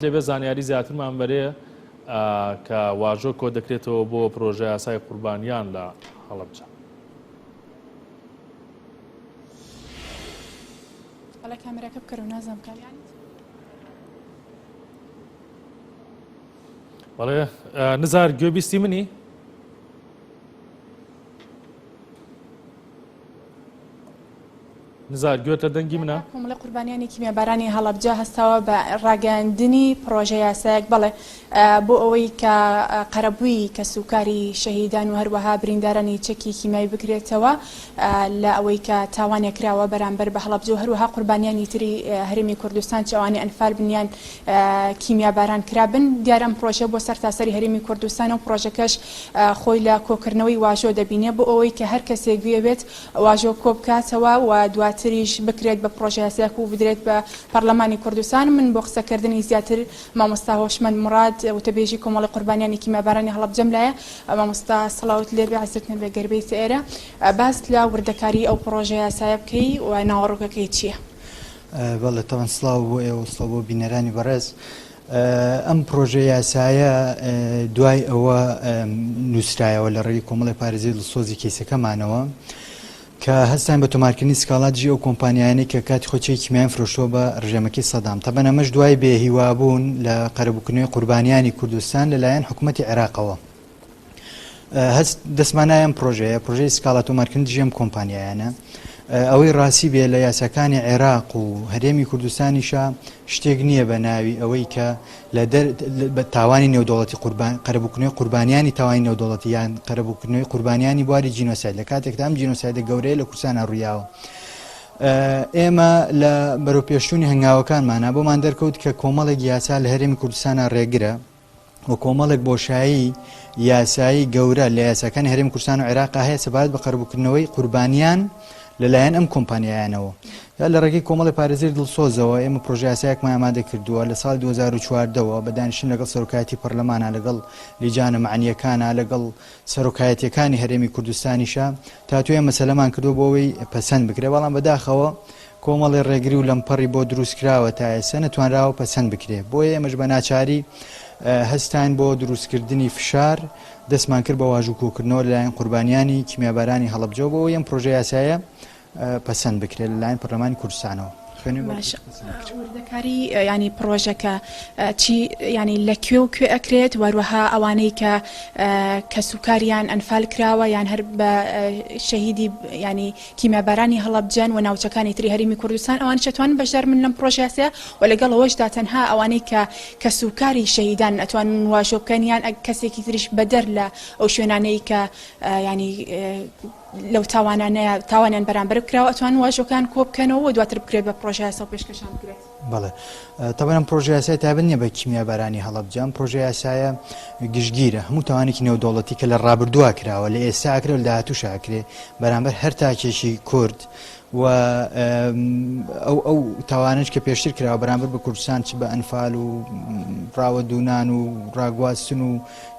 دەبێت زانیاری زیاترمان بەرێ کە واژۆ کۆ دەکرێتەوە بۆ پرۆژە یاسای قوربانیان لە هەڵەبجە. بەڵێ کامێراکە بکەرەوە نازانم کار بەڵێ نزار گوێبیستی منی؟ نزار گوێت لە دەنگی منە؟ کۆمەڵی قوربانیانی کیمیابارانی هەڵەبجە هەستاوە بە ڕاگەیاندنی پڕۆژە یاسایەک بەڵێ بۆ ئەوەی کە قەرەبووی کەسوکاری شەهیدان و هەروەها بریندارانی چەکی کیمیاوی بکرێتەوە لە ئەوەی کە تاوانێک کراوە بەرامبەر بە هەڵەبجە و هەروەها قوربانیانی تری هەرێمی کوردستان چ ئەوانەی ئەنفال بن یان کیمیاباران کرابن دیارە ئەم پڕۆژەیە بۆ سەرتاسەری هەرێمی کوردستانە و پڕۆژەکەش خۆی لە کۆکردنەوەی واژۆ دەبینێ بۆ ئەوەی کە هەر کەسێک بیەوێت واژۆ کۆبکاتەوە و دواتریش بکرێت بە پڕۆژەیاسایەک و بدرێت بە پەڕلەمانی کوردستان. من بۆ قسەکردنی زیاتر مامۆستا هۆشمەند موڕاد وتەبێژی کۆمەڵی قوربانیانی کیمیابارانی هەڵەبجەم لایە. مامۆستا سڵاوت لێبێ عەزێت نەبێ گەر بێیتە ئێرە باس لە وردەکاری ئەو پڕۆژەیاسایە بکەی و ناوەڕۆکەکەی چییە؟ بەڵێ تەبعەن سڵاو بۆ ئێوە و سڵاو بۆ بینەرانی بەڕێز. ئەم پرۆژە یاسایە دوای ئەوە نووسرایەوە لە ڕێی کۆمەڵی پارێزەی دڵسۆزی کەیسەکەمانەوە کە هەستان بە تۆمارکردنی سکاڵا دژی ئەو کۆمپانیایانەی کە کاتی خۆی چەکی کیمیایان فرۆشتووە بە ڕژێمەکەی سەدام تەبەن ئەمەش دوای بێ هیوابوون لە قەرەبووکردنەوەی قوربانیانی کوردستان لەلایەن حکوومەتی عێراقەوە. هەست دەستمان نایە ئەم پرۆژەیە پرۆژەی سکاڵا تۆمارکردن دژی ئەم کۆمپانیایانە ئەوەی ڕاستی بێ لە یاساکانی عێراق و هەرێمی کوردستانیشە شتێک نییە بە ناوی ئەوەی کە لە دەر بە تاوانی نێودەوڵەتی قوربان قەرەبووکردنەوەی قوربانیانی تاوانی نێودەوڵەتی یان قەرەبووکردنەوەی قوربانیانی بواری جینۆساید لە کاتێکدا ئەم جینۆسایدە گەورەیە لە کوردستانا ڕوویاوە ئێمە لە بەرەوپێشچوونی هەنگاوەکانمانە بۆمان دەرکەوت کە کۆمەڵێک یاسا لە هەرێمی کوردستانا ڕێگرە و کۆمەڵێک بۆشایی یاسایی گەورە لە یاساکانی هەرێمی کوردستان و عێراقا هەیە سەبارەت بە قەرەبووکردنەوەی قوربانیان لەلایەن ئەم کۆمپانیایانەوە. یا لە ڕێگەی کۆمەڵی پارێزەری دڵسۆزەوە ئێمە پرۆژە یاسایەکمان ئامادە کردووە لە ساڵی 2014 ەوە بە دانیشتن لەگەڵ سەرۆکایەتی پەرلەمانا لەگەڵ لیجانە مەعنییەکانا لەگەڵ سەرۆکایەتیەکانی هەرێمی کوردستانیشا تاتوێ ئەم مەسەلەمان کردووە بۆ ئەوەی پەسەند بکرێت بەڵام بەداخەوە کۆمەڵی ڕێگری و لەمپەڕی بۆ دروست کراوە تا ئێستا نەتوانراوە پەسەند بکرێ بۆیە ئێمەش بە ناچاری هەستاین بۆ دروستکردنی فشار دەستمان کرد بە واژوو کۆکردنەوە لەلایەن قوربانیانی کیمیابارانی هەڵەبجەوە بۆ ئەوەی ئەم پرۆژە یاسایە پەسەند بکرێت لەلایەن پەرلەمانی کوردستانەوە. خوێنەوەی بۆ باشە پەسەند بکرێت. وردەکاری یانی پڕۆژەکە چی یانی لە کوێ و کوێ ئەکرێت واروەها ئەوانەی کە کەسوکاریان ئەنفال کراوە یان هەر بە شەهیدی یانی کیمیابارانی هەڵەبجەن و ناوچەکانی تری هەرێمی کوردستان ئەوانیش ئەتوانن بەشدار بن لەم پڕۆژەیاسەیە و لەگەڵ ئەوەشدا تەنها ئەوانەی کە کەسوکاری شەهیدانن ئەتوانن واژۆ بکەن یان کەسێکی تریش بەدەر لە ئەو شوێنانەی کە یانی لەو تاوانانەیە تاوانیان بەرامبەر کراوە ئەتوانن واژۆکان کۆ بکەنەوە و دواتر بکرێت بە پڕۆژەیاسا و پێشکەشان بکرێت. بەڵێ تەبعەن ئەم پڕۆژە یاسایە تایبەت نییە بە کیمیابارانی هەڵەبجە، ئەم پڕۆژە یاسایە گشتگیرە، هەموو تاوانێکی نێودەوڵەتی کە لە ڕابردووە کراوە، لە ئێستا ئەکرێ و لە داهاتووشا ئەکرێ بەرامبەر هەر تاکێکی کورد و ئەو ئەو تاوانەش کە پێشتر کراوە بەرامبەر بە کوردستان چ بە ئەنفال و ڕاوەدوونان و ڕاگواستن و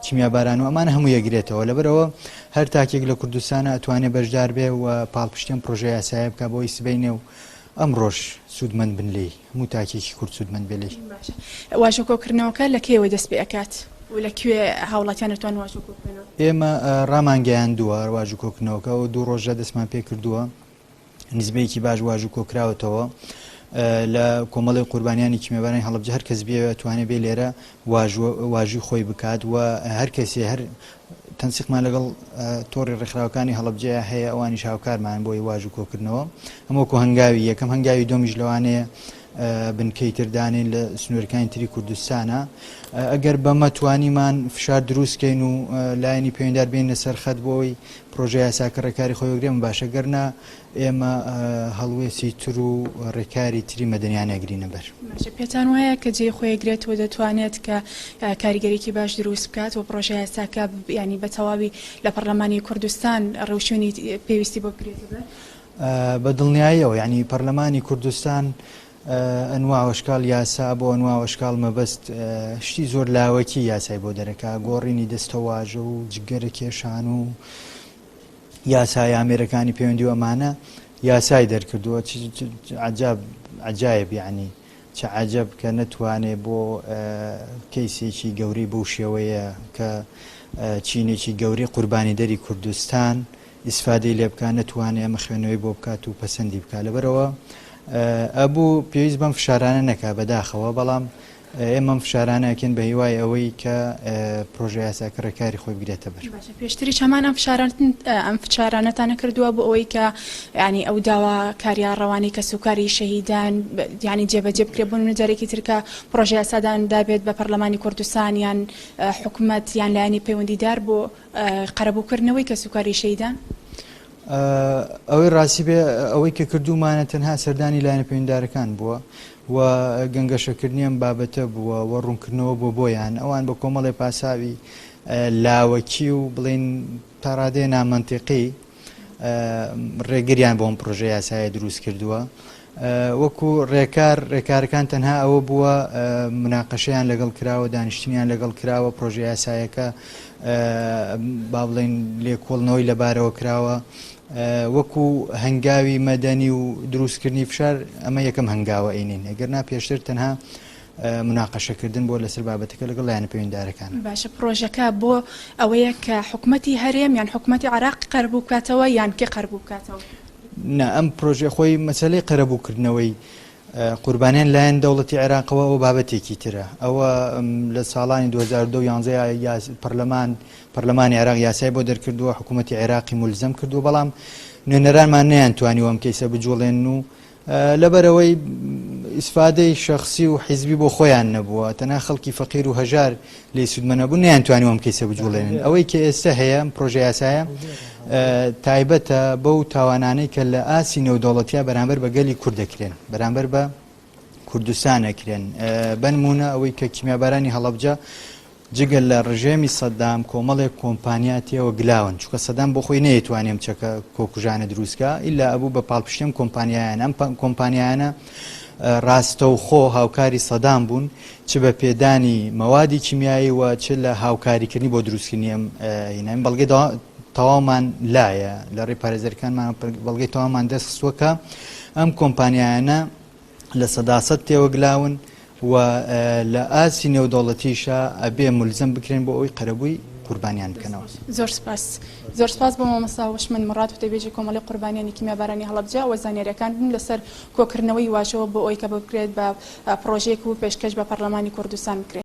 کیمیاباران و ئەمانە هەموو یەگرێتەوە لەبەرەوە هەر تاکێک لە کوردستانە ئەتوانێ بەشدار بێ و پاڵپشتی ئەم پڕۆژە یاسایە بکا بۆ ئەوەی سبەینێ و ئەمڕۆش سوودمەند بن لێی، هەموو تاکێکی کورد سوودمەند بێ لێی. باشە واژۆ کۆکردنەوەکە لە کەیەوە دەست پێ ئەکات و لە کوێ هاوڵاتیان ئەتوانن واژۆ کۆ بکەنەوە؟ ئێمە ڕامانگەیاندووە واژوو کۆکردنەوەکە و دوو ڕۆژە دەستمان پێ کردووە، نسبەیەکی باش واژوو کۆکراوەتەوە لە کۆمەڵی قوربانیانی کیمیابارانی هەڵەبجە هەر کەس بیەوێ ئەتوانێ بێ لێرە واژووی خۆی بکات و هەر کەسێ هەر تەنسیقمان لەگەڵ تۆڕی ڕێکخراوەکانی هەڵەبجەیە هەیە ئەوانیش هاوکارمان بۆی واژوو کۆکردنەوە ئەمە وەکو هەنگاوی یەکەم هەنگاوی دووەمیش لەوانەیە بنکەی تر دانێین لە سنوورەکانی تری کوردستانە ئەگەر بەمە توانیمان فشار دروستکەین و لایەنی پەیوەندار بێنە سەر خەت بۆ ئەوەی پرۆژە یاساکە ڕێکاری خۆی وەگرێ من باشە گەر نا ئێمە هەڵوێستی تر و ڕێکاری تری مەدەنیانە ئەگرینە بەر. باشە پێتان وایە کە جێی خۆی ئەگرێت و دەتوانێت کە کاریگەریی باش دروست بکات و پڕۆژە یاساکە یانی بە تەواوی لە پەڕلەمانی کوردستان ڕێوشوێنی پێویستی بۆ بگرێتە بەر؟ بە دڵنیاییەوە یانی پەرلەمانی کوردستان ئەنواع و ئەشکال یاسا بۆ ئەنواع و ئەشکال مەبەست شتی زۆر لاوەکی یاسای بۆ دەرەکا گۆڕینی دەستەواژە و جگەرە کێشان و یاسای ئامێرەکانی پەیوەندی و ئەمانە یاسای دەرکردووە عجاب عجایب یعنی. چ عەجەب کە نەتوانێ بۆ کەیسێکی گەورەی بەو شێوەیە کە چینێکی گەورەی قوربانیدەری کوردستان ئیسفادەی لێ بکا نەتوانێ ئەمە خوێندنەوەی بۆ بکات و پەسەندی بکا لەبەرئەوە ئەبوو پێویست بەم فشارانە نەکا بەداخەوە بەڵام ئێمە ئەم فشارانە ئەکەین بە هیوای ئەوەی کە پرۆژە یاساکە ڕێکاری خۆی بگرێتە بەر. باشە پێشتریش هەمان ئەم فشارانە ئەم فشارانەتان نەکردووە بۆ ئەوەی کە یانی ئەو داواکارییە ڕەوانەی کەسوکاری شەهیدان یانی جێبەجێ بکرێت بۆ نمونە جارێکی تر کە پرۆژە یاسادان دابێت بە پەرلەمانی کوردستان یان حکومەت یان لایەنی پەیوەندیدار بۆ قەرەبووکردنەوەی کەسوکاری شەهیدان؟ ئەوەی ڕاستی بێ ئەوەی کە کردوومانە تەنها سەردانی لایەنە پەیوەندیدارەکان بووە و گەنگەشەکردنی ئەم بابەتە بووە و ڕوونکردنەوە بووە بۆیان ئەوان بە کۆمەڵێ پاساوی لاوەکی و بڵێین تا ڕادەیە نامەنتیقی ڕێگریان بۆ ئەم پرۆژە یاسایە دروست کردووە. وەکو ڕێکار، ڕێکارەکان تەنها ئەوە بووە مناقەشەیان لەگەڵ کراوە، دانیشتنیان لەگەڵ کراوە، پرۆژە یاسایەکە با بڵێین لێکۆڵنەوەی لەبارەوە کراوە، وەکو هەنگاوی مەدەنی و دروستکردنی فشار ئەمە یەکەم هەنگاوە ئەینین، ئەگەرنا پێشتر تەنها مناقەشەکردن بووە لەسەر بابەتەکە لەگەڵ لایەنە پەیوەندیدارەکان. باشە پرۆژەکە بۆ ئەوەیە کە حکومەتی هەرێم یان حکومەتی عێراق قەرەبوو بکاتەوە یان کێ قەرەبوو بکاتەوە؟ نا ئەم پرۆژەیە خۆی مەسەلەی قەرەبووکردنەوەی قوربانیان لایەن دەوڵەتی عێراقەوە ئەوە بابەتێکی ترە ئەوە لە ساڵانی 2011 پەرلەمان پەرلەمانی عێراق یاسای بۆ دەرکردووە حکوومەتی عێراقی ملزەم کردووە بەڵام نوێنەرانمان نەیانتوانیوە ئەم کەیسە بجوڵێن و لەبەرئەوەی ئیسفادەی شەخسی و حیزبی بۆ خۆیان نەبووە، تەنها خەڵکی فەقیر و هەژار لێی سوودمەند بوون، نەیانتوانیوە ئەم کەیسە بجوڵێنن. ئەوەی کە ئێستا هەیە، ئەم پرۆژە یاسایە تایبەتە بەو تاوانانەی کە لە ئاستی نێودەوڵەتیا بەرامبەر بە گەلی کورد دەکرێن، بەرامبەر بە کوردستان ئەکرێن. بەنموونە ئەوەی کە کیمیابارانی هەڵەبجە جگە لە ڕژێمی سەدام کۆمەڵێک کۆمپانیا تێوە گلاون چونکە سەدام بۆ خۆی نەیتوانی ئەم چەکە کۆکوژانە دروست کا ئیلا ئەبوو بە پاڵپشتی ئەم کۆمپانیایانە ئەم کۆمپانیایانە ڕاستەوخۆ هاوکاری سەدام بوون چ بە پێدانی مەوادی کیمیایی و چ لە هاوکاریکردنی بۆ دروستکردنی ئەم هینە بەڵگەی تەواومان لایە لە ڕێی پارێزەرەکانمان بەڵگەی تەواومان دەست خستووە کە ئەم کۆمپانیایانە 100% تێوەگلاون و لە ئاستی نێودەوڵەتیشا ئەبێ مولزەم بکرێن بۆ ئەوەی قەرەبووی قوربانیان بکەنەوە. زۆر سپاس. زۆر سپاس بۆ مامۆستا هۆشمەند موڕاد وتەبێژی کۆمەڵەی قوربانیانی کیمیابارانی هەڵەبجە و زانیاریەکان بوون لەسەر کۆکردنەوەی واژۆ بۆ ئەوەی کە بکرێت بە پڕۆژەیەک و پێشکەش بە پەرلەمانی کوردستان بکرێت.